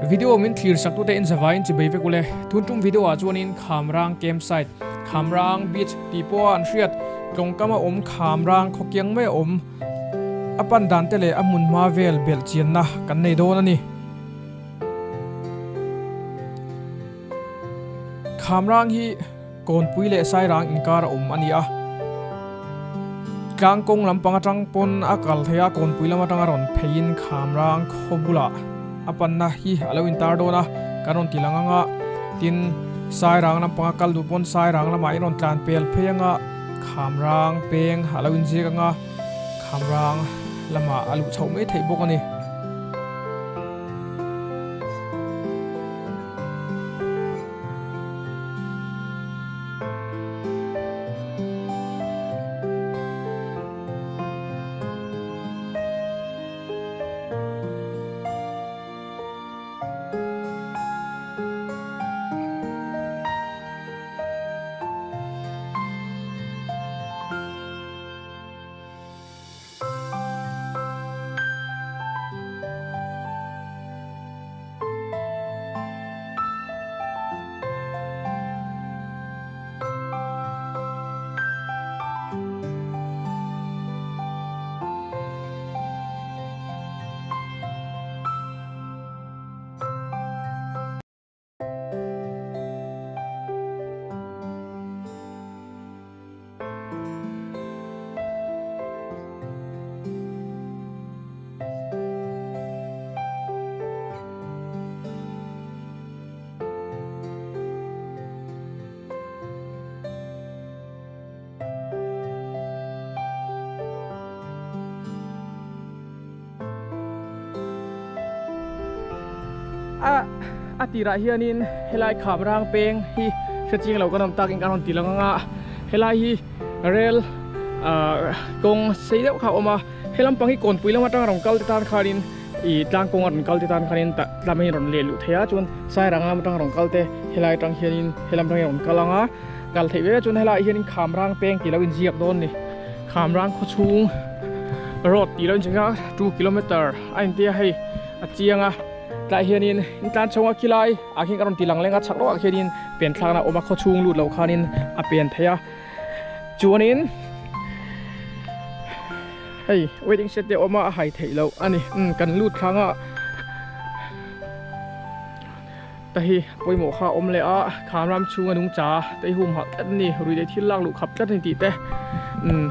Video min thlir sak tute in zavaiin chi bei vek ule. Tun tum video ah chuanin Khamrang campsite, Khamrang beach tih pawha an hriat tlawngkam a awm Khamrang khawkiang mai a awm a pan dan te leh a hmun hma vel belh chianna kan nei dawn a ni. Khamrang hi Kawnpui leh Sairang inkar a awm a ni a. Tlang kawng lampang atang pawn a kal thei a, Kawnpui lam atanga rawn pheiin Khamrang khaw bulah a panna hi a lo intar dawn a, kan rawn ti lang ang a. Tin, Sairang lampanga kal duh pawn Sairang lamah in rawn tlan pel phei ang a, Khamrang peng a lo inziak ang a, Khamrang lamah a luh chhoh mai theih bawk a ni. A a tirah hianin helai kham rang peng hi hre ching lo kan awm takin kan rawn ti lang ang a helai hi rel ah kawng sei deuh kha a awm a he lampang hi kawnpui lam atanga rawn kal te tan khanin ih tlang kawng a rawn kal te tan khanin tah lam hi rawn leh luh thei a chuan sairang lam atanga rawn kal te helai atang hianin helam atang hian rawn kal ang a kal theih ve chuan helaiah hianin kham rang peng tih lo inziak dawn a ni kham rang khawchhung road tih lo inziak a two kilometer a intia hei a chiang a tlaiah hianin in tlan chhawng a khilai ah khian ka rawn ti lang leng a chhak lawkah khianin pen thlakna a awm a khawchhung lut lo khanin a pen thei a chuanin hei waiting shed te a awm a a hai theih loh a ni umm kan lut thlang a te hi pawimawh kha a awm leh a kham ram chhunga nungcha te hi humhalh tlat a ni rui leh thil lak luh khap tlat a ni tih te umm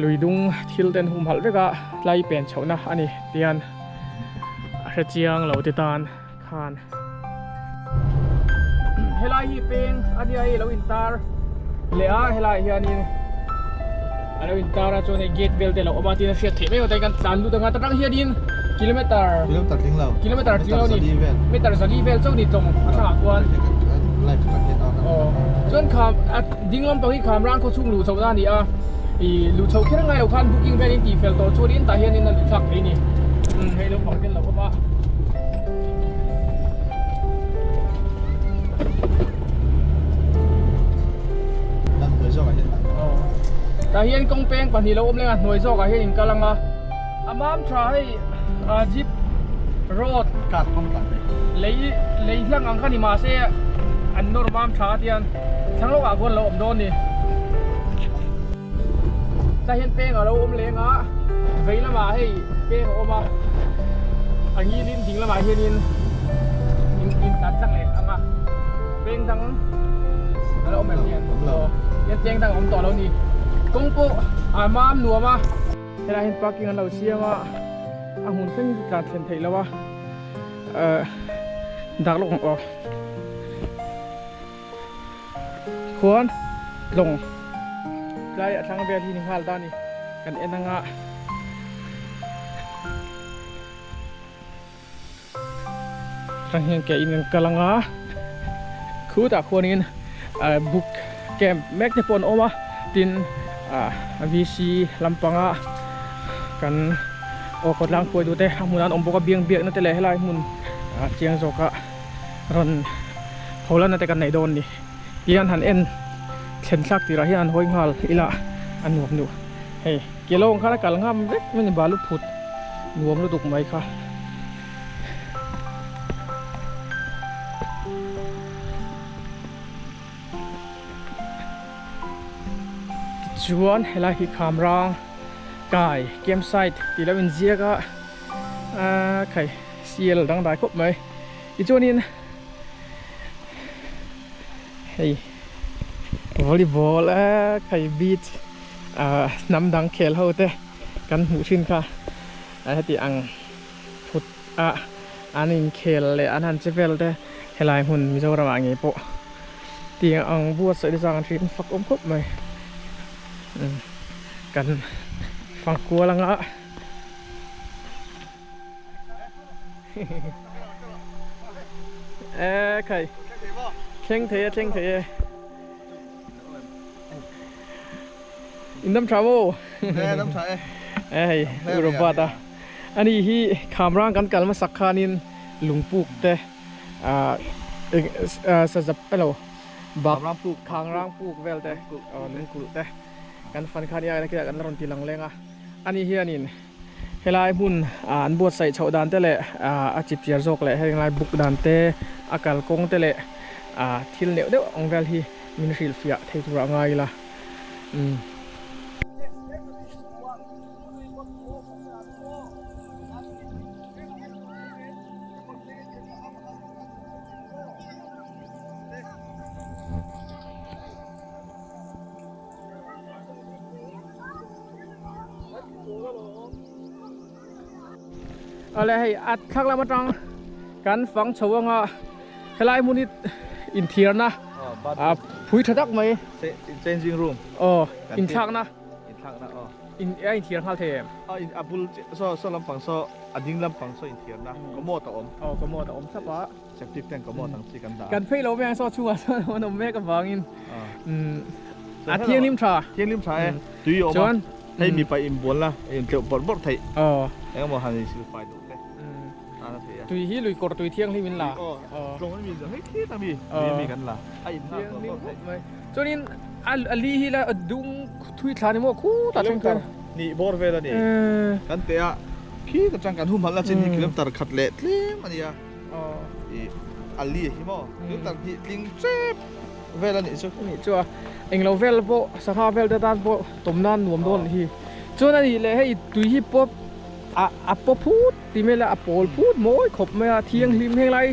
lui dung thil ten humhalh vek a tlai pen chhohna a ni tian a hre chiang lo te tan khan helai hi peng a nia hei a lo intar leh a helai ah hianin a lo intar a chuan hei gate vel te a lo awm a tin a hriat theih mai ang kan tlan lut ang a ta tang hianin kilometer kilometer tling lo kilometer tling lo ni meter zali vel chauh ni tlawng a thlangah khuan aw chuan kham a ding lampang hi kham rang khaw chhung luh chhohna a ni a ih luh chhoh kher ngai lo khan booking velin tih fel tawh chuanin tah hianin a luh thlak thei a ni hei naupang te an lo awm a. Tah hian kawng peng pahnih lo awm leng a hnuai zawkah hian in kal ang a a mam tha hei ah jeep road lei lei hlang ang kha ni mahse an nawr mam tha a tiang thlang lawkah khuan a lo awm dawn a ni tah hian peng a lo awm leng a vei lamah hei peng a awm a a ngilin ding lamah hianin in in tlan tlang leh ang a peng dang a lo awm em hian hian peng dang a awm tawh lo a ni kawng pawh a mam nuam a helaiah hian parking an lo siam a a hmun thleng hi chu tlan thlen theih loh a ehh dak lawk ang aw. Khuan tlawng tlai a thlang vel hi ni nghal ta a ni kan en anga atang hian ke in kan kal anga khutah khuanin ah book camp mek te pawh an awm a tin ah VC lampanga kan aw khawtlang hruaitu te a hmunah an awm bawk a biang biakna te leh helai hmun ah chiang zawka rawn Holana te kan neih dawn ni tihian han en thlen thlak tirah hian an hawi nghal ila a nuam nu hei kelawng khan a kal ngam vek mai a ni balu phut nuam lutuk mai kha. Chuan helai hi Khamrang kai campsite tih lo inziak a aaa khai sial dangdai khawp mai tichuanin hei volleyball aaa khai beach aaa hnam dang khel ho te kan hmuh thin kha heti ang phut a an inkhel leh an han che vel te helai hmun Mizoram ah ngei pawh tiang ang buatsaih te chuan an hriat fak awm khawp mai kan fang kual anga e khai thleng thei e thleng thei e in dam tha maw dam tha e e hei Robert a ani hi khamrang kan kal hmasak khanin lungpuk te ah eng ah sazap elo bak khangrang puk vel te aw lungkulh te kan fan kha nia nakilai kan la rawn ti lang leng a ani hianin helai hmun ah an buatsaih chhoh dan te leh ah a chipchiar zawk leh heng lai buk dan te a kalkawng te leh ah thil neuh deuh ang vel hi min hrilhfiah thei turah ngai ila umm. Awle hei a thlak lam atang kan fang chho anga helai hmun hi inthiarna a phui tha tak mai changing room aw inthlakna inthlakna aw in a inthiar nghal thei em a in a bul saw saw lampang saw a ding lampang saw inthiarna commode a awm aw commode a awm thlap a septic tank commode ang chi kan dah a kan phei lo mai ang saw chhungah chuan an awm mek avangin a thianghlim tha thianghlim tha e tui a awm a chuan hei mipa inbualna intleuh bawrh bawrh theih aw engemaw han insilfai duh te tan a theih a tui hi lui kawr tui thianghlim in la aw tlawng ami hei khit ami tui ami kan la a in nghal bawrh bawrh theih chuanin a li hi la dung thui thla ni maw khutah thleng khan nih bawr vel a ni kan teh a khi ta chang kan humhalh na chin hi kilometer khat leh tlem a nia ih a li hi maw kilometer hnih tling tep vel a nih chu nih chu a englo vel pawh sangha vel te tan pawh tawm nan nuam dawn hi chuan a nih leh hei tui hi pawp a a paw phut ti mai la a pawl phut mawi khawp mai a thianghlim heng lai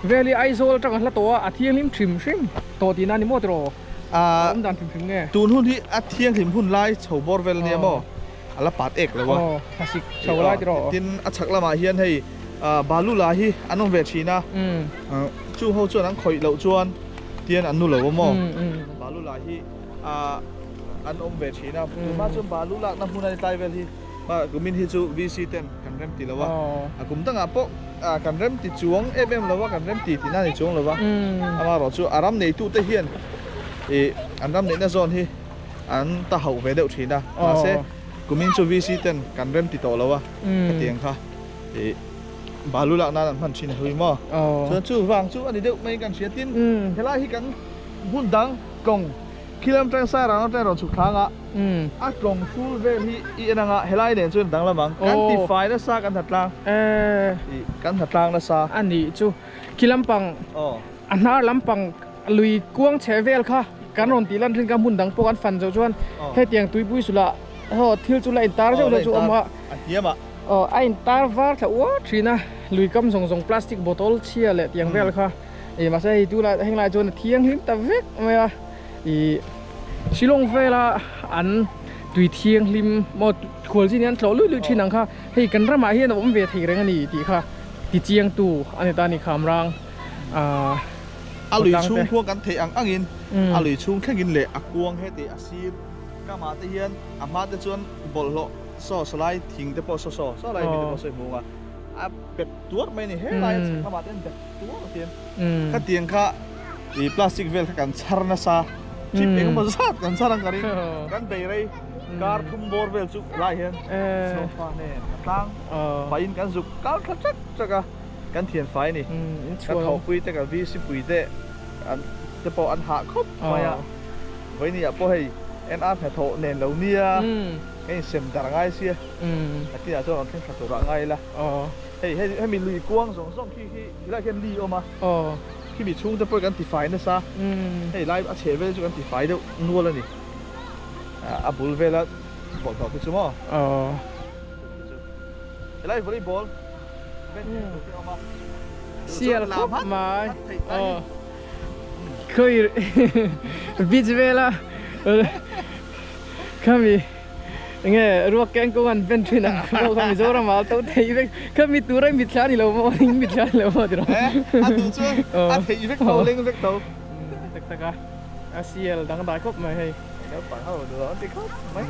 vel hi Aizawl atanga hla tawh a a thianghlim hrim hrim tawh tihna a ni maw tiraw a awm dan hrim hrim nge tun hun hi a thianghlim hun lai chho bawr vel ania maw a la pat ek lo a aw thlasik chho lai tiraw tin a chhak lamah hian hei balula hi an awm ve thin a chung ho chuan an khawih loh chuan tian an nu lo a maw balula hi an awm ve thin a tunhma chuan balu lakna hmun a ni tlai vel hi Kumin hi chu VC ten kan rem ti lo a, a kum dangah pawh kan rem ti chuang em em lo a, kan rem ti tihna a ni chuang lo a, amaherawh chu a ram neitute hian ih an ram neihna zawn hi an ta hauh ve deuh thin a, mahse kumin chu VC ten kan rem ti tawh lo a, khatiang kha ih balu lak nan an hman thin a hlui maw? Chuan chuvang chu a ni deuh mai kan hria tin helai hi kan hmun dang tlawng khilam atang Sairang atang rawn chhuk thlang a. A tlawng hrul vel hi i en anga helai nen chuan danglam ang. Kan ti fai nasa kan ha tlang. Ih kan ha tlang nasa. A nih chu khi lampang a hnar lampang lui kuang chhe vel kha kan rawn tih lan thin kha hmun dang pawh kan fan zo chuan hetiang tuipui sulah haw thil chu la intar zeuh zeuh chu a awm a. A hniam ah. Aw a intar var thla uar thin a lui kam zawng zawng plastic bottle chhia leh tiang vel kha ih mahse hei tunah henglai chuan a thianghlim ta vek mai a. Ih Shillong vela an tui thianghlim maw khualzin hi an tlawh luih luih thin ang kha hei kan ramah hian a awm ve thei reng a ni tih kha ti chiangtu a ni ta a ni Khamrang ah A lui chhung khuang kan theih ang angin a lui chhung thlengin leh a kuang heti a sir kamah te hian a hma te chuan bawlhhlawh saw sawlai thing te pawh saw saw saw lai mi te pawh sawi hmung a a bet tuar mai a ni helai a chhak lamah te hian bet tuar a tian khatiang kha Ih plastic vel kha kan chhar nasa chip engemaw zat kan chhar ang ka ring kan bei rei kar thum bawr vel chu lai hian sofa nen a tlang pahin kan zuk kal thla chak chak a kan thian fai a ni kan thawhpui te kan VC pui te an te pawh an hah khawp mai a vawinia pawh hei NR hnathawh nen lo nia kan insem dar ngai sia a tinah chuan rawn thleng thla tur ah ngai ila hei hemi lui kuang zawng zawng khi khi tilai khian li a awm a. Khimi chhungte pawh kan tifai nasa, hei lai a chheh vel chu kan tifai deuh nual a ni. A bul vela bawlhhlawh te chu maw? Aw. Helai volleyball bench tur te a awm a. Sial khawp mai. Aw. Khawi beach vela khami enge ruak keng kawng an ben thin ang kha pawh kha Mizoram ah to thei vek khami tura i mitthla a ni lo maw in mitthla a ni lo maw tiraw. A duh chu a theih vek tho leng vek tho. Tak tak a a sial dangdai khawp mai hei. Naupang ho duh an ti khawp mai.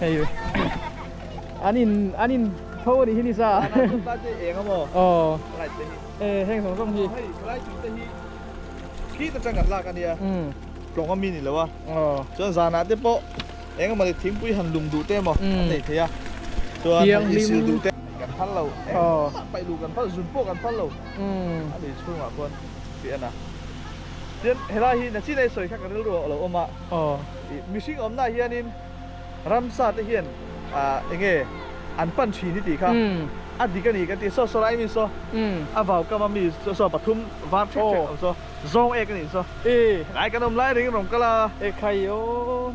Hei an in an in tho a nih hi ni sa. An ta te eng a maw? Aw. Light te hi. E heng zawng zawng hi. Hei helai tui te hi khi ta chang kan lak a nia. Tlawng a mi ni lo a. Aw. Chuan zanah te pawh eng emaw ni thingpui han lum duh te emaw an nei thei a. Chuan hei i sil duh te kan phal lo. Engmah paih luh kan phal zun pawh kan phal lo. A ni chhungah khuan tih a na. Tin, helai hi Nachinai sawi kha ka rilru a lo awm a, mihring awmnaah hianin ramsa te hian eng nge an pan thin i tih kha a dik a ni ka ti. Saw saw lai mi saw a vau kam a mi saw saw pathum var thek thek awm saw zawng ek a nih saw lai kan awm lai ring rawng kal a. Ekhai aw.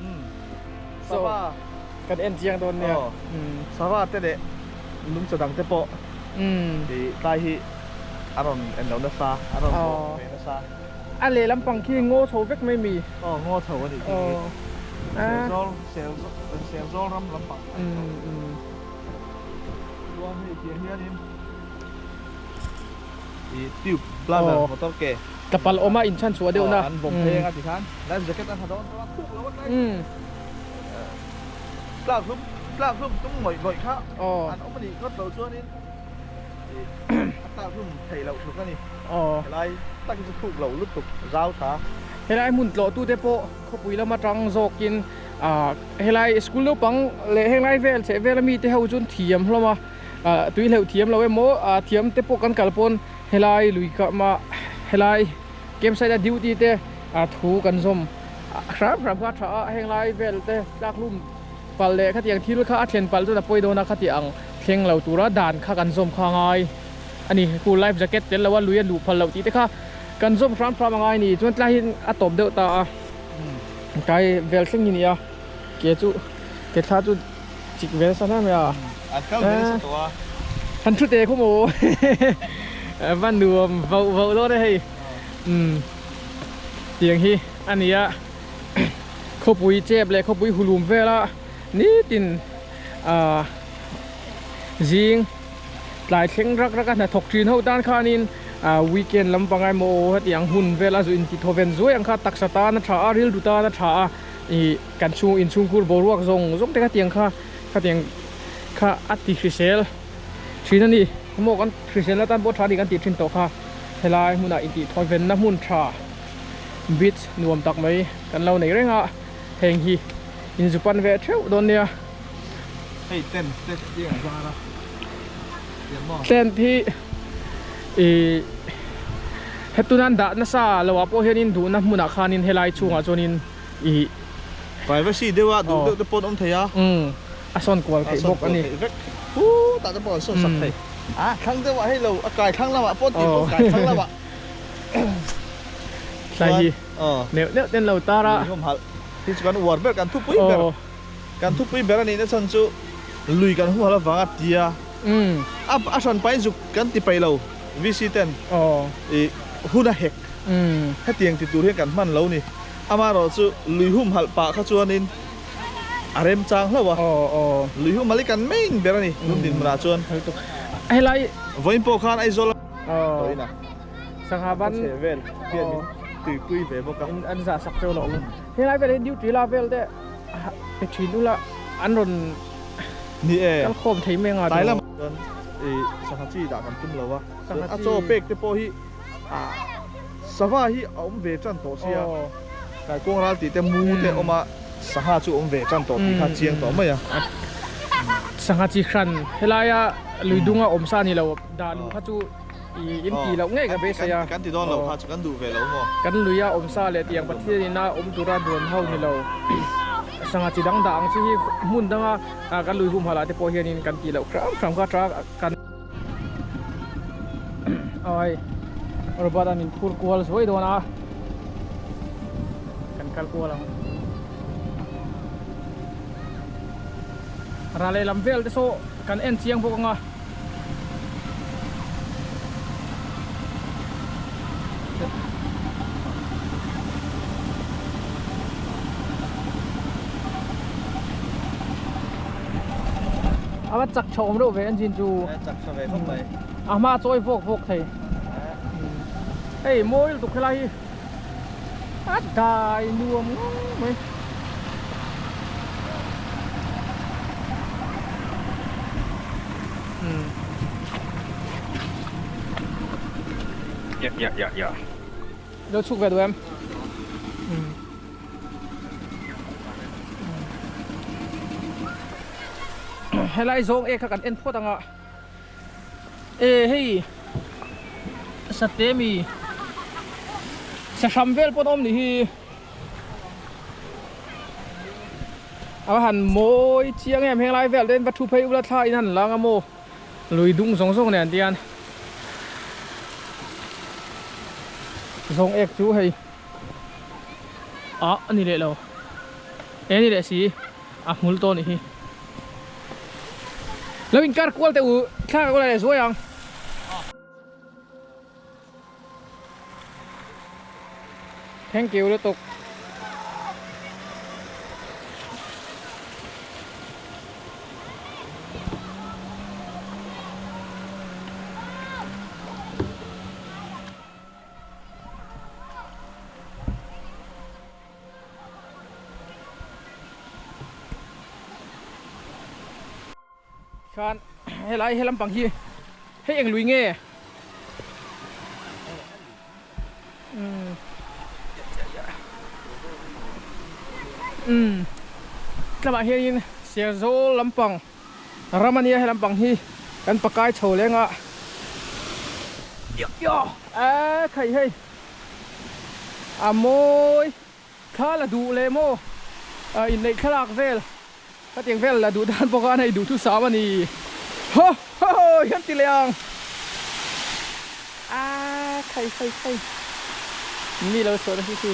Sava. Kan en chiang dawn nia. Sava te leh lungcha dang te pawh tlai hi a rawn en lo nasa, a rawn bawh ve nasa. A lehlam pang khi ngaw chho vek mai mi? Aw, ngaw chho a nih khi. Serzawl, Serzawl ram lampang a ni tawh. Chuan hei tiang hianin i tube bladder motor ke. Tlapal awma inchhan chhuah deuh na. An vawm pheng a tikhan life jacket an ha dawn dawn a thuk lo a tlai. Tlak hlum, tlak hlum tum ngawih ngawih kha an awm a nih ngawt loh chuanin. A tak hlum theih loh tluk a ni. Helai tak hi chu thuk lo lutuk zau tha. Helai hmun tlawhtute pawh khawpui lam atang zawkin helai school naupang leh henglai vel chheh vel ami te ho chuan thiam hlawm a, tui hleuh thiam lo emaw thiam te pawh kan kal pawn helai lui kama helai campsite a duty te thu kan zawm hram hram kha a tha a, henglai vel te tlak hlum palh leh khatiang thil kha a thlen palh chuan a pawi dawn a khati ang. Thleng lo tura dan kha kan zawm kha ngai a ni. Ku life jacket tel lo a lui a luh phal loh tih te kha kan zawm hram hram a ngai a ni. Chuan tlai hi a tawp deuh ta a, tlai vel thleng hi ni a, ke chu ke thla chu chik ve nasa hle mai a. An kal ve nasa tawh a. Han thu teh khaw maw va nuam voh voh dawn e hei. Umm tiang hi a ni a, khawpui chep leh khawpui hulum vela nitin. Ahh zing tlai thleng rak rak a hnathawk thin ho tan khanin ahh weekend lampang emaw aw hetiang hun vel a zu inti thaw ven zuai ang kha taksa tan a tha a rilru tan a tha a ih kan chhung inchhungkhur boruak zawng zawng te khatiang kha khatiang kha a ti hrisel thin a ni maw kan hriselna tan pawh tha a ni kan tih thin tawh kha helai hmunah intih thaw venna hmun tha beach nuam tak mai kan lo nei reng a heng hi. In zu pan ve theuh dawn nia. Hei tent te tiang a zar a. Tiang maw? Tent hi i hetunan dah nasa lo ah pawh hianin duhna hmunah khanin helai chhungah chuanin i Privacy deuh a duh deuh te pawh an awm thei a. Umm a sawn kual theih bawk a ni. A sawn kual theih vek. Huu tah te pawh an sawn sak thei. A thlang deuh ah hei lo a kai thlang lamah pawh tih pawh kai thlang lamah. Tlai hi neuh neuh ten lo tar a. Hi chu kan uar ber, kan thupui ber, kan thupui ber a nihna chhan chu lui kan humhalh avanga tia a a hran pahin zuk kan ti peih lo VC ten ih hun a hek hetiang ti tur hian kan hman lo ni. Amaherawhchu lui humhalh pah kha chuanin a remchang hlauh a, lui humhalh hi kan main ber a ni tun dinhmunah chuan. Vawiin pawh khan Aizawl tawhin a. Sangha ban chhe vel hian min tuipui ve bawk a. An zah sak cheu loh. Helai vel hi duty la vel te pe thin ula an rawn Ni e. kal khawm thei mai anga Tlai lamah chuan i sangha chi dah kan tum lo a. Chuan a chaw pek te pawh hi ah sava hi a awm ve tan tawh sia. Tlai kawng ral tih te mu te awm a sangha chu awm ve tan tawh tih kha chiang tawh mai a. Sangha chi hran helaia lui dunga awm sa ni lo dah luh kha chu I in tih loh ngei ka beisei a. Kan ti dawn lo kha chu kan duh ve lo maw? Kan lui a awm sa leh tiang Pathian ina awm tura duan ho ni lo. Sangha chi dang dah ang chi hi hmun danga kan lui humhalh ah te pawh hianin kan tih loh hram hram kha tha kan Ai Robert a min phur kual zuai dawn a kan kal kual ang. Ral lehlam vel te saw kan en chiang bawk ang a. A va chak tha awm reuh ve engine chu. Chak tha ve khawp mai. A hma a chawi vawk vawk thei. Hei mawi lutuk helai hi a dai nuam ngawt mai. Ya ya ya ya. Lo chhuk ve duh em? Helai zawng e kha kan en phawt ang a. E hei sate mi sahram vel pawh a awm nih hi. A va han mawi chiang em henglai vel te in va thu phei ula thla in han lang a maw lui dung zawng zawng nen tian zawng ek chu hei ah a ni leh lo e ni leh si a hmul tawh a nih hi lo in kar kual teh u thla ka la leh zuai ang. Thank you lutuk. Khan helai he lampang hi hei eng lui nge umm tlamah hianin Serzawl lampang ram ania he lampang hi kan pakai chho leng a a khai hei a mawi thla la duh leh maw inneih thlalak vel. Hetiang vel la duh dan bawk a nei duh thusam a ni. Ho ho ho hian ti leh ang. Aaa khai khai khai. Mi lo chhuah na hi chu.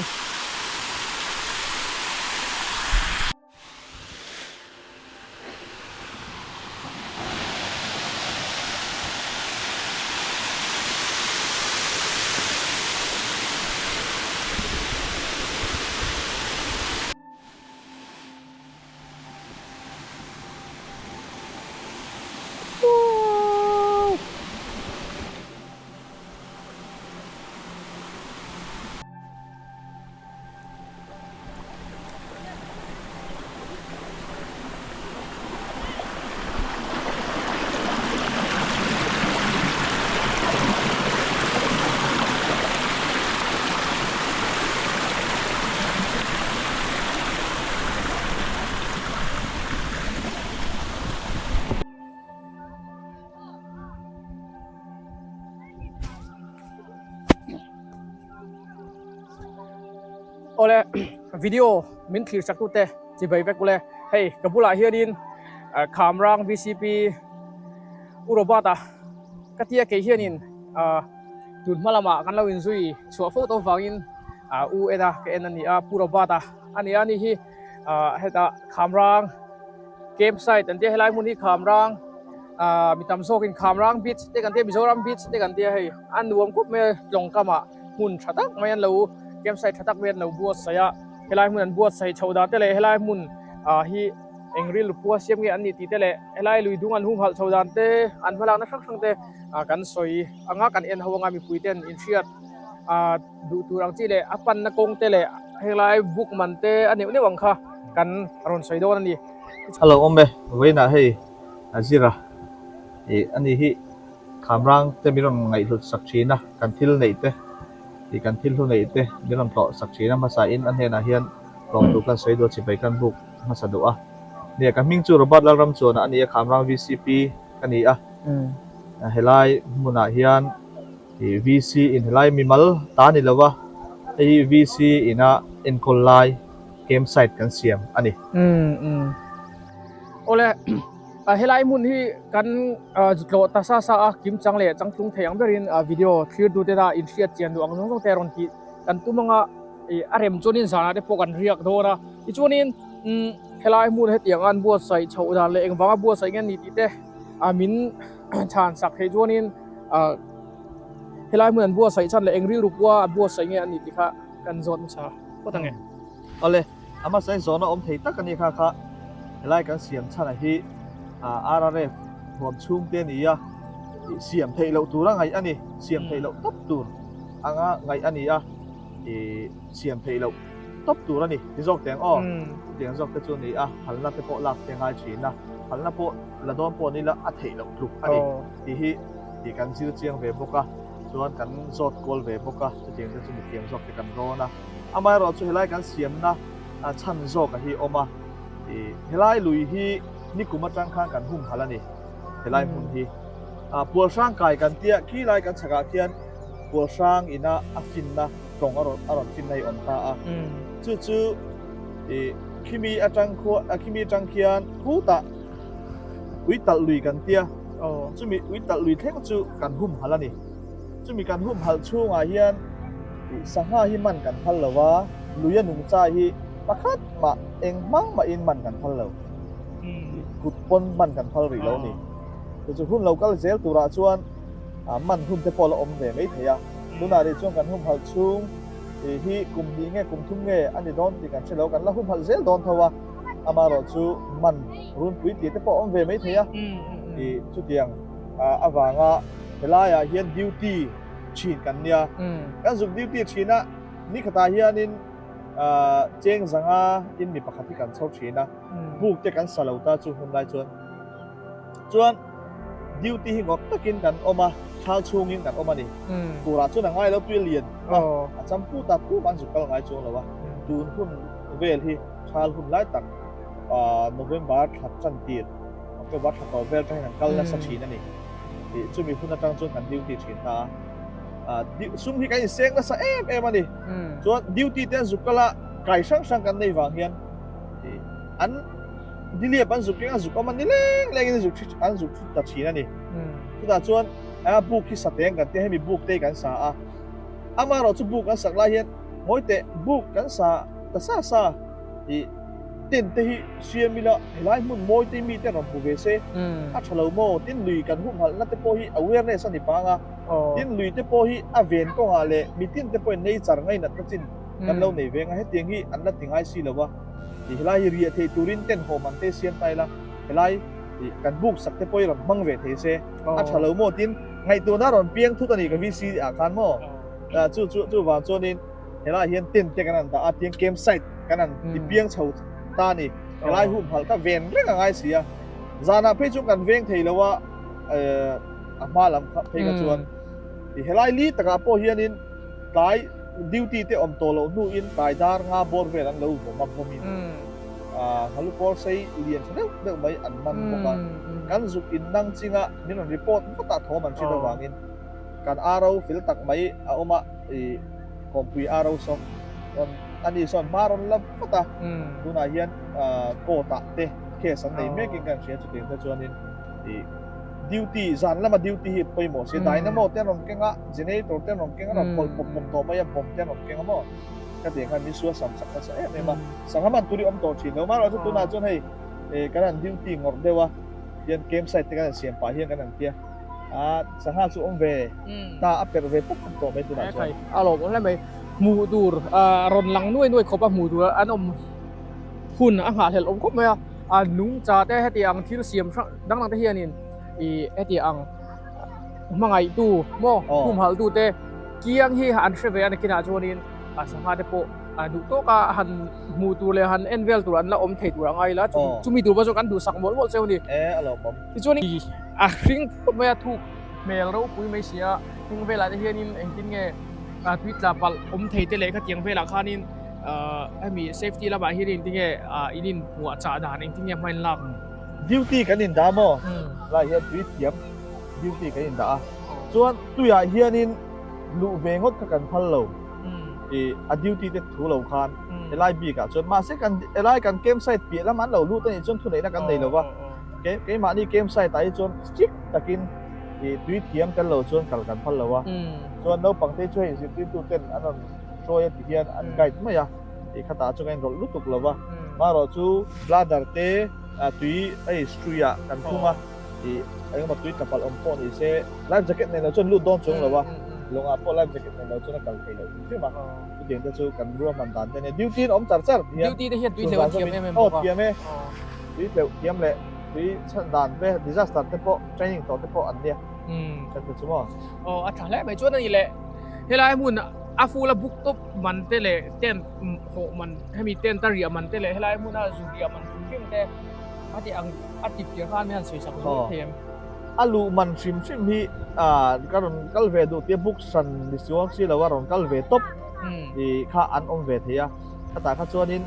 Awle video min thlir sak tute chi bai vek ule hei ka bulah hianin Khamrang VCP U Robert a ka tia kei hianin tun hma lamah kan lo inzui chhuah fo tawh vangin u en a ka en a ni a Pu Robert a a ni a ni hi hetah Khamrang campsite an tia helai hmun hi Khamrang mi tam zawkin Khamrang beach te kan tia Mizoram beach te kan tia hei a nuam khawp mai a tlawng kamah hmun tha tak mai an lo campsite tha tak mai an lo buatsaih a helai hmun an buatsaih chhoh dan te leh helai hmun hi eng rilru pua siam nge an nih tih te leh helai lui dung an humhalh chho dan te an hmalakna hrang hrang te kan sawi anga kan en ho anga mipui ten inhriat duh tur ang chi leh a panna kawng te leh helai book man te a neuh neuh ang kha kan rawn sawi dawn a ni. Hello awm e, vawiinah hei a zir a, ih ani hi Khamrang te min rawn ngaihhlut sak thin a, kan thil neih te ih kan thil hlu neih te min rawn tlawh sak thin a, hmasa in a hnenah hian tlawm tur kan sawi duh a, chibai kan buk hmasa duh a. Nia ka hming chu Robert Lalramchuana a ni a, Khamrang VCP ka ni a, helai hmunah hian ih VC in helai mimal ta ni lo a, hei hi VC ina enkawl lai campsite kan siam a ni. Awle helai hmun hi kan tlawh ta sa sa a, kim chang leh changtlung thei ang berin video thlir tute a inhriat chian duh ang zawng zawng te rawn tih kan tum anga ih a rem chuanin zanah te pawh kan riak dawn a, tichuanin. Helai hmun hetiang an buatsaih chhoh dan leh engvanga buatsaih nge ni tih te min chhan sak theih chuanin helai hmun an buatsaih chhan leh eng rilru pawha an buatsaih nge an ni tih kha kan zawt hmasa phawt ang e. Awle, a hmasa in zawhna awm thei tak a ni kha kha helai kan siam chhan a hi RRF huam chhung te a ni a, siam theih loh tura ngaih a ni, siam theih loh tawp tur anga ngaih a ni a. I siam theih loh tawp tur a ni ti zawk teng aw. Chutiang zawk te chu a ni a, phalna te pawh lak te ngai thin a, phalna pawh la dawn pawh ni la a theih loh tluk a ni tih hi tih kan zir chiang ve bawk a, chuan kan zawt kual ve bawk a, chutiang te chu mithiam zawk te kan rawn a. Amaherawhchu helai kan siamna chhan zawk a hi awm a, i helai lui hi nikum atang khan kan humhalh a ni helai hmun hi. Pualhrang kai kan tia khilai kan chhakah khian Pualhrang ina a finna tawng a rawn a rawn finna hi awm ta a. Chu chu i khimi atang khua khimi atang khian khutah ui talh lui kan tia. Chumi ui talh lui thleng chu kan humhalh a ni. Chumi kan humhalh chhungah hian i sangha hi man kan phal lo va, lui a nungcha hi pakhat mah eng hmang mahin man kan phal lo. Kut pawn man kan phal rih lo a ni. Chu chu hun lo kal zel turah chuan man hun te pawh la awm ve mai thei a, tunah rih chuan kan humhalh chhung hi kum hnih nge kum thum nge a ni dawn tih kan hre lo, kan la humhalh zel dawn tho a, amaherawh chu man runpui tih te pawh a awm ve mai thei a, ih chutiang avanga helaiah hian duty thin kan nia, kan zuk duty thin a, nikhatah hianin cheng zanga in mi pakhat hi kan chho thin a, buk te kan sa lo ta chu hunlai chuan. Chuan duty hi ngawt takin kan awm a, thal chhungin kan awm a ni. Turah chuan a ngai lo tui lian a, a champu ta tum an zuk kal ngai chuang lo a. Tun hun vel hi thal hun lai tak November thla tan tir, October thla tawp vel atangin an kal nasa thin a ni. Chumi hun atang chuan kan duty thin ta a. Sum hi kan inseng nasa em em a ni. Chuan duty te an zuk kal a, kai hrang hrang kan nei vang hian an Diliap an zuk keng a zuk awm a ni leng leng in zuk an zuk thut ta thin a ni. Chutah chuan a buk hi sa teng kan tia hemi buk te kan sa a. Amaherawh chu buk an sak lai hian ngawi teh buk kan sa ta sa sa i tent te hi siam ila helai hmun mawi te mi te rawn hmu ve se a tha lo maw tin lui kan humhalh na te pawh hi awareness a ni pang a tin lui te pawh hi a ven kawngah leh mitin te pawhin nature ngainat na chin kan lo nei veng a hetiang hi an la ti ngai si lo a. Ih helai hi riah theih turin tent hawm ang te siam ta ila, helai ih kan buk sak te pawh hi rawn hmang ve thei se, a tha lo maw tin ngaihtuahna rawn piang thut a ni ka VC ah khan maw, chu chu chuvang chuanin helai hian tent te kan han dah a, tiang camp site kan han ti piang chho ta a ni, helai humhalh kha ven reng a ngai si a, zanah phei chuan kan veng thei lo a, a hma lam phei kha chuan ih helai li takah pawh hianin tlai. Duty te awm tawh loh hnuin tlai dar nga bawr vel an lo vawm a, vawmin Nghalu pawl sei lian tha deuh deuh mai an man bawk a. Kan zuk in nang chinga min rawn report vat a thawm an hriat avangin kan RO fel tak mai a awm a, ih kawmpui RO saw rawn ani sawn hma rawn la vat a, tunah hian court ah te case an nei mekin kan hria chutiang te chuanin ih Duty, zan lama duty hi pawimawh si. Dynamo te an rawn keng a, generator te an rawn keng a, rawn pawlh pawp pawp tawh mai a, bomb te an rawn keng a maw? Ka tih khan min sual sam sak nasa em em a. Sangha man tur hi awm tawh thin lo. Amaherawh chu tunah chuan hei kan han duty ngawrh deuh a, tian camp site te kan han siam pah hian kan han tia. A sangha chu awm ve ta, a perh ve pawp pawp tawh mai tunah chuan. A lawmawm hle mai. Hmuh tur rawn lang nuai nuai khawp a hmuh tur an awm hun a nghahhlelh awm khawp mai a. A nungcha te heti ang thil siam hrang dang dang te hianin ih heti ang hmangaihtu maw humhalhtu te kiang hi an hre ve a nakinah chuanin a sangha te pawh a duh tawk a han hmuh tur leh han en vel tur an la awm thei tur a ngai la chumi tur pawh chu kan duhsak mawlh mawlh cheu a ni. Tichuanin a hring phawt mai a thuk hmel ropui mai si a heng velah te hianin engtin nge tui tla palh awm thei te leh khatiang velah khanin Hemi safety lamah hian engtin nge in inhmuah chah dan engtin nge hma in lak? Duty kan indah maw? Lai hian tui thiam duty kan indah a. Chuan tuiah hianin luh ve ngawt kha kan phal lo. I a duty te thu lo khan helai bikah chuan mahse kan helai kan camp site piah lamah an lo lut a nih chuan thuneihna kan nei lo va. Keimahni camp site ah hi chuan strict takin i tui thiam tel lo chuan kal kan phal lo a. Chuan naupang te chu hei zirtirtu ten an rawn Hruai a ti hian an guide mai a, tih khatah chuan ka inrawlh lutuk lo va. Marawh chu bladder te tui hei strui ah kan thung a, ih engemaw tui tla palh awm pawh ni se life jacket nei lo chuan lut dawn chuang lo a, lawngah pawh life jacket nei lo chuan a kal thei loh hrim hrim a, chutiang te chu kan ruahman dan te a nia. Duty in awm char char ti hian Duty te hian tui hleuh an thiam em em bawk a. Aw thiam e, tui hleuh thiam leh tui chhan dan te disaster te pawh training tawh te pawh an nia. Kan ti chu maw? Aw a tha hle mai chuan a ni le helai hmun a full a book tawp man te leh tent hawh man hemi tent a riah man te leh helai hmuna zu riah man hrim hrim te a ti ang a ti piah khan hian sawi sak zawk thei em? A luh man hrim hrim hi ka rawn kal ve duh tia book hran ni chuang si lo a rawn kal ve tawp i kha an awm ve thei a khatah kha chuanin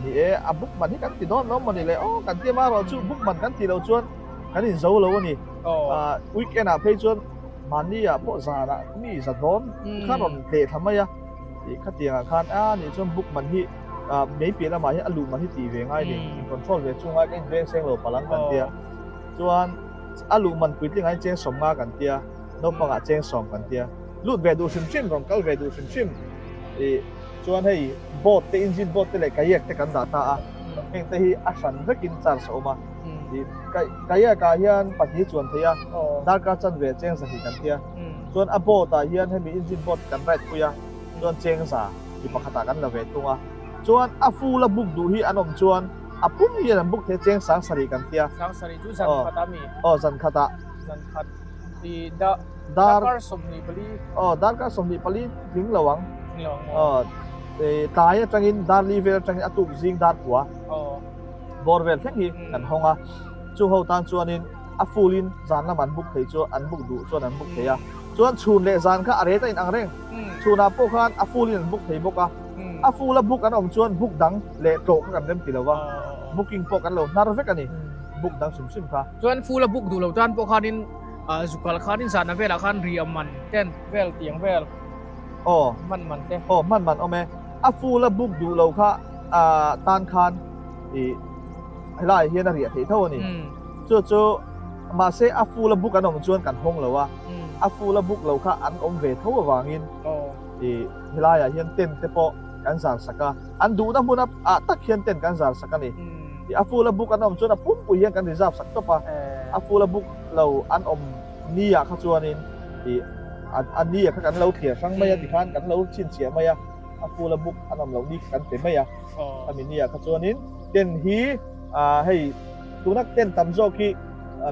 ni e a book man hi kan ti dawn lo maw ni le aw kan ti a marawh chu book man kan tih loh chuan kan inzo lo a ni. Weekend ah phei chuan mahni ah pawh zan ah mi za dawn kha rawn tleh thla mai a, tih khatiang ah khan a nih chuan book man hi mei piah lamah hian a luh man hi tih ve ngai ni, in control ve chung a ka in veng seng lo palh ang kan tia. Chuan a luh man puitling ah hian cheng sawm nga kan tia, naupang ah cheng sawm kan tia. Lut ve duh hrim hrim, rawn kal ve duh hrim hrim ih chuan hei boat te engine boat te leh kayak te kan dah ta a, heng te hi a hran vekin charge a awm a. Kayak ah hian pahnih chuan thei a, darkar chanve cheng zahnih kan tia. Chuan a boat ah hian hemi engine boat kan ride pui a, chuan cheng za mi pakhat ah kan la ve thung a. Chuan a full a book duh hi an awm chuan a pum hian an book thei a cheng sang sarih kan tia. Sang sarih chu zan khat ah mi? Aw zan khat ah. Zan khat i darkar 24. Aw darkar 24 tling lo ang. Tling lo ang maw? Aw tlai atangin dar li vel atangin a tuk zing dar kua. Aw. Bawr vel thleng hi kan hawng a, chu ho tan chuanin a full in zan lam an book thei chu an book duh chuan an book thei a, chuan chhun leh zan kha a rate a inang reng, chhunah pawh khan a full in an book thei bawk a, a full a book an awm chuan book dang leh tlawh kha kan rem ti lo va, booking pawh kan lo hnar vek a ni, book dang hrim hrim kha. Chuan full a book duh lo tan pawh khanin zukal khanin zan velah khan ri a man tent vel tiang vel hman man te. Aw hman man awm e, a full a book duh lo kha tan khan i helaiah hian a riah theih tho a ni. Chu chu mahse a full a book an awm chuan kan hawng lo a, a full a book lo kha an awm ve tho avangin i helaiah hian tent te pawh kan zar sak a, an duhna hmun ah tak hian tent kan zar sak a ni. I a full a book an awm chuan a pumpui hian kan reserve sak tawp a, a full a book lo an awm ni ah kha chuanin i a ni ah kha kan lo thliar hrang mai a tikhan kan lo chhinchhiah mai a. A full a book an awm loh ni kan pe mai a, khami ni ah kha chuanin tent hi hei tuna tent tam zawk hi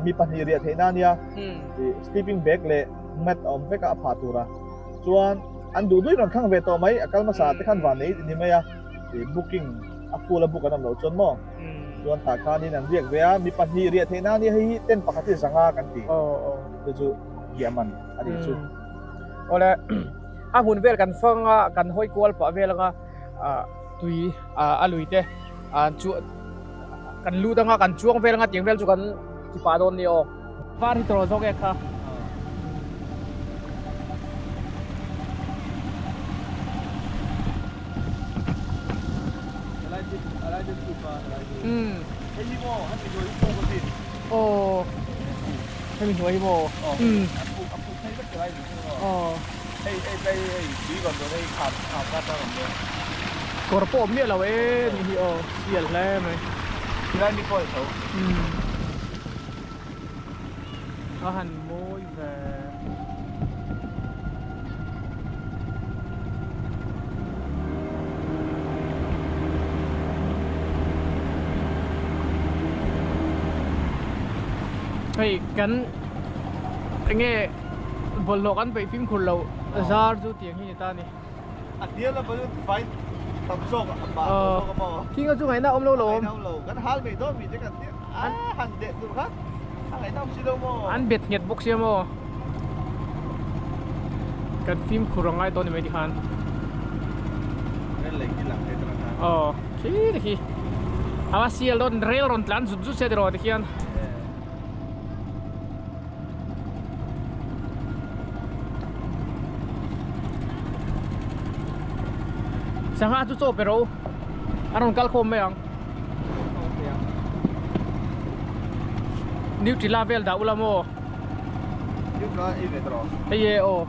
mi pahnih riah theih na ania, sleeping bag leh mat a awm vek a a phah tur a, chuan an duh duhin rawn thlang ve tawh mai, a kal hmasa te khan van nei ni mai a, booking a full a book an awm loh chuan maw chuan tah khanin an riak ve a, mi pahnih riah theih na ania hei hi tent pakhat hi zanga kan ti, chu chu riah man a nih chu. Awle. A hmun vel kan fang a, kan hawi kual pah vel anga tui a lui te chu kan lut anga kan chuang vel anga tiang vel chu kan ti pah dawn nia aw. Var hi tawrh zawk e kha. Aw hemi hnuai hi maw. Aw. Hei hei hei hei tui rawn dawn hei kham kham kha chuan awm dawn. Kawr pawh awm miah lo e ni hi aw sial hle mai. Tilai mi pawh tho. Umm. A han mawi ve. Hei kan enge Bawlhhlawh kan peih fimkhur lo zar chu tiang hi ni ta ni. A hnial a balloon tifai tam zawk a mah tawh zawk a maw. Thinga chu ngaihna awm lo lo awm. Ngaihna awm lo. Kan hal mai dawn mi te kan ti a han deh tur kha a ngaihna awm si lo maw. An bet nghet bawk sia maw. Kan fimkhur a ngai dawn ni mai tikhan. Rel lei khi lang thei tawh khan. Aw khi te khi. Ava sial dawn rel rawn tlan zut zut sia tiraw tikhian. Sangha chu chaw pe ro a rawn kal khawm mai ang Nutella vel dah ula maw Hei e aw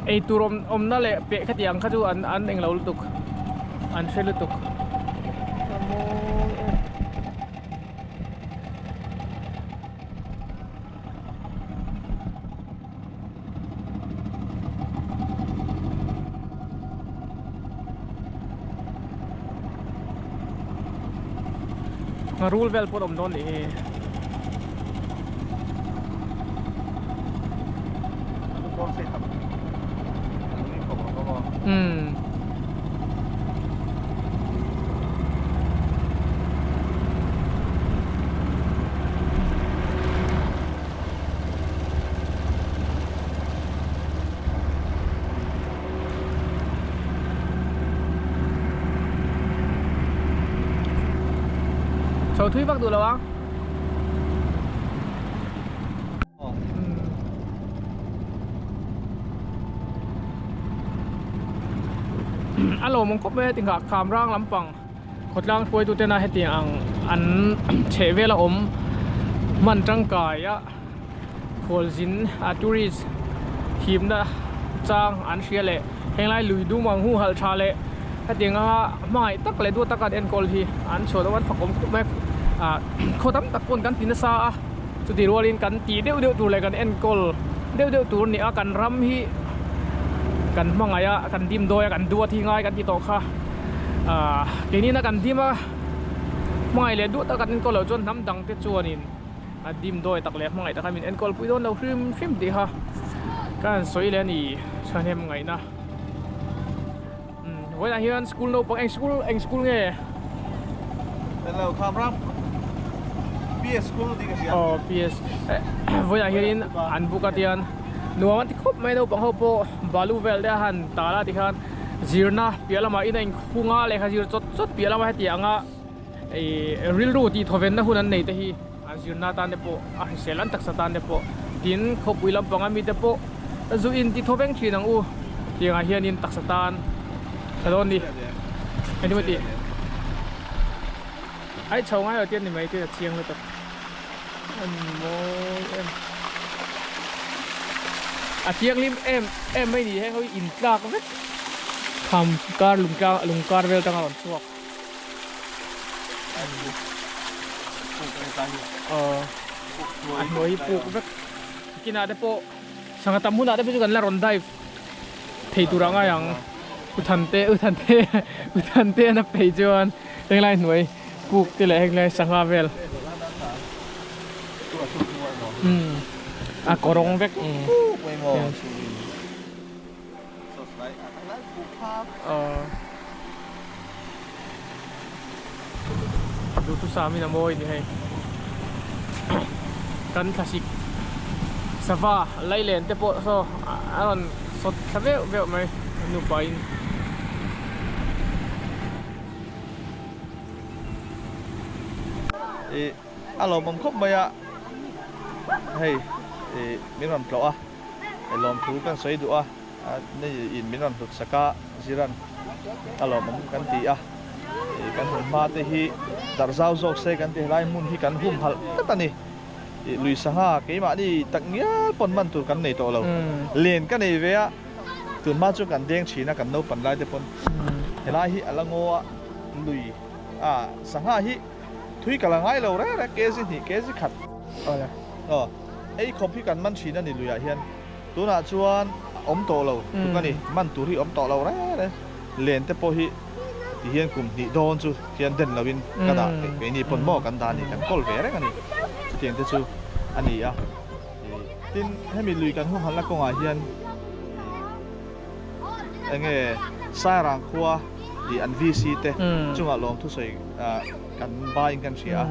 Eitur awm awmna leh peh khati ang kha chu an an englo lutuk an hre lutuk. A mawi em. Ngharul vel pawh a awm dawn nih hi. Umm. Chho thui vak duh lo ang. A lawmawm khawp mai a ti nghah kham rang lampang khawtlang hruaitu tena hetiang ang an chheh vela awm hman tangkai a khualzin a tourist himna chang an hria leh henglai lui dum ang hu halh tha leh hetiang anga hmangaih tak leh duat taka an enkawl hi an chhuah dawn an fakawm khawp mai a khaw tam tak pawn kan ti nasa a. Chutih rualin kan tih deuh deuh tur leh kan enkawl deuh deuh tur a ni a, kan ram hi kan hmangaih a, kan dim dawi a, kan duat hi ngai kan ti tawh kha. Ahh keinin a kan dim a, hmangaih leh duat a kan enkawl loh chuan hnam dang te chuanin a dim dawi tak leh hmangaih tak kha min enkawl pui dawn lo hrim hrim tih kha ka han sawi leh a ni thahnem ngaihna. Umm vawiinah hian school naupang eng school eng school nge? Hello Khamram PS school tih ka hria. Aw PS vawiinah hianin an book a tian nuam an ti khawp mai naupang ho pawh balu vel te a han tal a tikhan zirna piah lamah in a inkhung a lehkha zir chawt chawt piah lama heti anga ih rilru tih thawvenna hun an nei te hi a zirna tan te pawh a hrisel an taksa tan te pawh tin khawpui lampanga mite pawh zu in ti thawveng thin ang u tiangah hianin taksa tan tha dawn ni engtin maw tih ai chho ngai lo tian ni mai tian a chiang lutuk a mawi em a thianghlim em em mai ni heng ho hi in tlak vek kham kar lung tlang lung kar vel tanga rawn chhuak. A hnuai hi puk vek kinah te pawh sangha tam hunah te pawh chu kan la rawn dive thei tur ah ngai ang u Thante u Thante u Thante an a phei chuan henglai hnuai puk te leh henglai sangha vel umm a kawrawng vek umm. Duhthusam in a mawi ni hei kan thlasik sava lailen te pawh saw a rawn sawt thla veuh veuh mai a nupa in. Ih a lawmawm khawp mai a hei ih min rawn tlawh a lawmthu kan sawi duh a. Ni in min rawn hlut sak a, Ziran a lawmawm kan ti a, kan hun hma te hi darh zau zawk se kan ti helai hmun hi kan humhalh tlat a ni. Lui sangha keimahni tak ngial pawn man tur kan nei tawh lo. Len ka nei ve a, tun hma chu kan deng thin a kan naupan lai te pawn helai hi a la ngaw a, lui a sangha hi thui ka la ngai lo reng reng kg hnih kg khat aw ei khawp hi kan man thin a ni luiah hian. Tunah chuan a awm tawh lo tuk a ni, man tur hi a awm tawh lo reng reng. Len te pawh hi ti hian kum hnih dawn chu hian den loin ka dah theih keini pawn maw kan dah a ni, kan kawl ve reng a ni. Chutiang te chu a ni a. Tin, hemi lui kan humhalhna kawngah hian eng nge Sairang khua tih an VC te chungah lawmthusawi kan baiin kan hria a.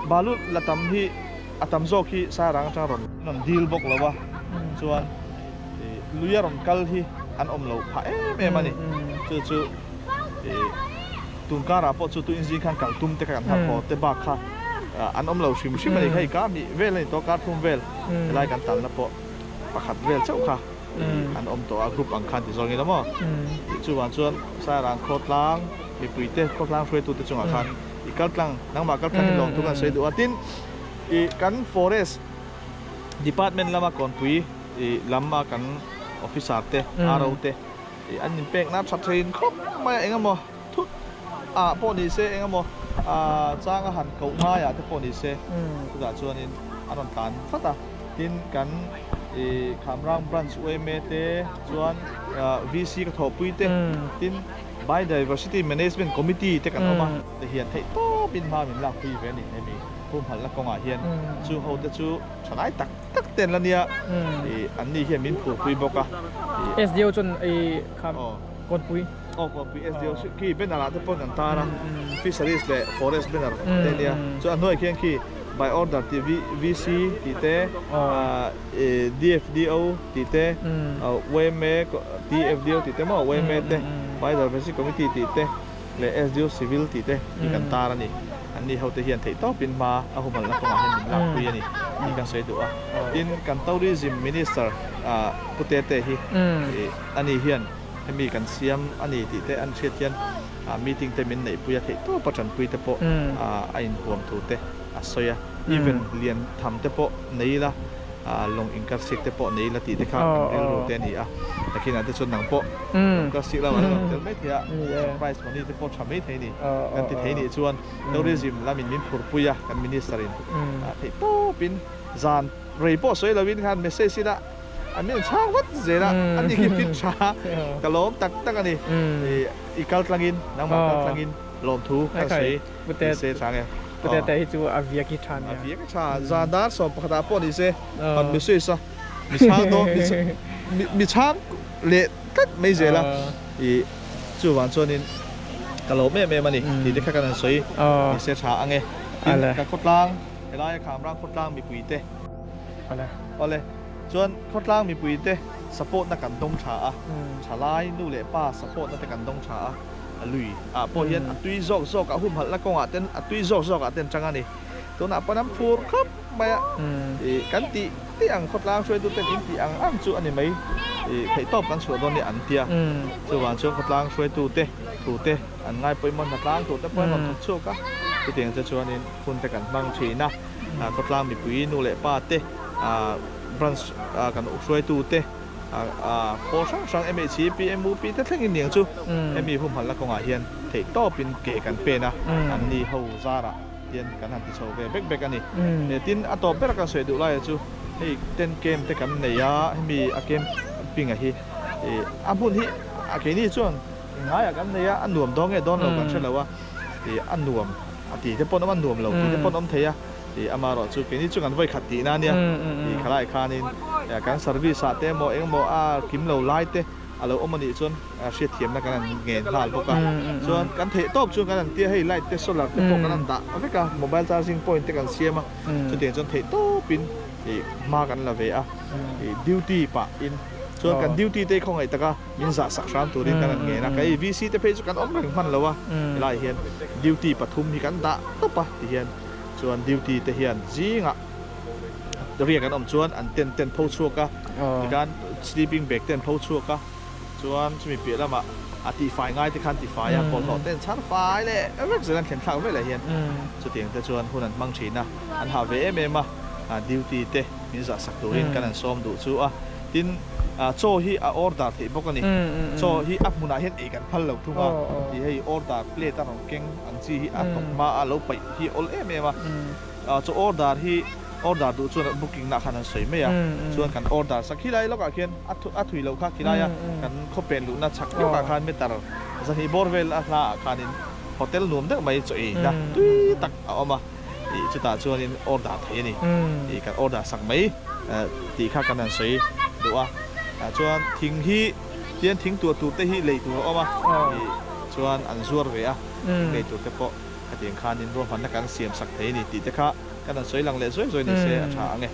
Balu la tam hi. A tam zawk hi Sairang atang rawn rawn dil bawk lo a, chuan lui a rawn kal hi an awm loh phah em em a ni. Chu chu tun karah pawh chu tuin zing khan kal tum te kha kan harh haw te bak kha an awm lo hrim hrim a ni. Hei kar hnih vel a ni tawh, kar thum vel helai kan talna pawh pakhat vel chauh kha an awm tawh a, group ang khan ti zawng ila maw. Chuvang chuan Sairang khawtlang mipuite khawtlang hruaitute chungah khan I kal tlang, nangmah kal tlang hi lawm thu kan sawi duh a. Tin, i kan forest department lama kawnpui i lam a kan officer te RO te an inpekna a tha thin khawp mai a engemaw thut ah pawh ni se engemaw changa han koh ngaiah te pawh ni se chutah chuanin an rawn tlan vat a tin kan ih Khamrang branch yma te chuan VC ka thawhpui te tin Biodiversity Management Committee te kan awm a te hian theih tawpin hma min lakpui ve a ni hemi humhalhna kawngah hian chu ho te chu thalai tak tak te an la nia ih an ni hian min phurpui bawk a ih SDO chuan ih kham kawnpui aw kawnpui SDO chu khi banner ah te pawh an tar a fisheries leh forest banner te a nia chuan a hnuaiah khian khi by order tih VC tih te ih DFDO tih te yma TFDO tih te maw yma te biodiversity committee tih te leh SDO civil tih te hi kan tar a ni. An ni hote hian theih tawpin hma a humhalhna kawngah hian min lakpui a ni tih kan sawi duh a. Tin, kan Tourism Minister Pu Tete hi a ni hian hemi kan siam a ni tih te an hriat hian meeting te min neihpui a, theih tawpa tanpui te pawh a inhuam thu te a sawi a. Event lian tham te pawh nei ila, lawng inkarsik te pawh nei ila tih te kha kan rilru te a ni a. Nakinah te chuan nang pawh inkarsik lamah an rawn tel mai thei a, prize money te pawh tha mai thei a ni. Kan ti thei nih chuan tourism lamin min phurpui a, kan minister in theih tawpin zan rei pawh sawi lovin khan message ila an min chhang vat zel a, a ni khi fit tha ka lawm tak tak a ni. I kal tlangin nangmah kal tlangin lawmthu kan sawi ni se tha nge. Pute te hi chu a viak hi tha nia. A viak hi tha, zan dar 11 ah pawh ni se han message a, mi chhang dawn mi chhang leh tlat mai zel a. I chuvang chuanin ka lawm em em a ni tih te kha kan han sawi ni se tha ang e. Tin, ka khawtlang helaia Khamrang khawtlang mipuite awle chuan khawtlang mipuite support na kan dawng tha a, thalai nu leh pa support na te kan dawng tha a, a lui ah pawh hian a tui zawk zawk ah humhalhna kawngah ten a tui zawk zawk ah ten chang a ni. Tunah pawn an phur khawp mai a, ih kan tih tih ang khawtlang hruaitu ten in tih ang ang chu a ni mai, ih theihtawp kan chhuah dawn nia an tia. Chuvang chuan khawtlang hruaitu te thu te an ngai pawimawh hnatlang tur te pawh an rawn thawk chhuak a, chutiang che chuanin hun te kan hmang thin a, khawtlang mipui nu leh pa te branch kan hruaitu te pawl hrang hrang MHP, MUP te thlengin niang chu hemi humhalhna kawngah hian theihtawpin ke kan pen a, an ni ho zarah. Tian kan han ti chho ve bek bek a ni. Tin, a tawp ber a kan sawi duh laia chu hei tent camp te kan nei a, hemi a camping a hi a hmun hi a keini chuan ngaiah kan nei a, a nuam dawn nge dawn lo kan hre lo a, a nuam a ti te pawn awm a, nuam lo ti te pawn awm thei a, amaherawh chu keini chu kan vawi khat tihna a nia, khalai khanin kan service ah te emaw engemaw a kim lo lai te a lo awm a nih chuan hriatthiamna kan han ngen nghal bawk a, chuan kan theih tawp chuan kan han tia hei light te solar te pawh kan han dah vek a, mobile charging point te kan siam a, chutiang chuan theih tawpin ih hma kan la ve a, ih duty pah in chuan kan duty te hi khawngaih taka min zah sak hram turin kan han ngen a, kei VC te phei chu kan awm reng hman lo a, helai hian duty pathum hi kan dah tawp a tihian chuan duty te hian zingah riak an awm chuan an tent te an pho chhuak a, tikhan sleeping bag te an pho chhuak a. Chuan chumi piah lamah a tihfai ngai te khan tihfai a, bawlhhlawh te an chhar fai leh vek zel an thlen thlak veleh hian chutiang te chuan hun an hmang thin a, an hah ve em em a, duty te min zah sak turin kan han sawm duh chu a. Tin, chaw hi a order theih bawk a ni, chaw hi a hmunah hian ei kan phal lo thung a, tih hei order plate a rawn keng ang chi hi a hnawk hma a lo paih hi a awl em em a, chaw order hi order duh chuan booking nah khan an sawi mai a, chuan kan order sak khilai lawkah khian a a thui loh kha khilaia kan khawpen luhna chhak lawkah khan meter zahnih bawr vel a hla ah khanin hotel nuam deuh mai chaw ei na tui tak a awm a, ih chutah chuanin order thei a ni, ih kan order sak mai tih kha kan han sawi duh a, chuan thing hi tian thing tuah tur te hi lei tur a awm a, ih chuan an zuar ve a, thing lei tur te pawh khatiang khanin ruahmanna kan siam sak thei a ni tih te kha kan han sawi lang leh zuai zuai ni se a tha ang e.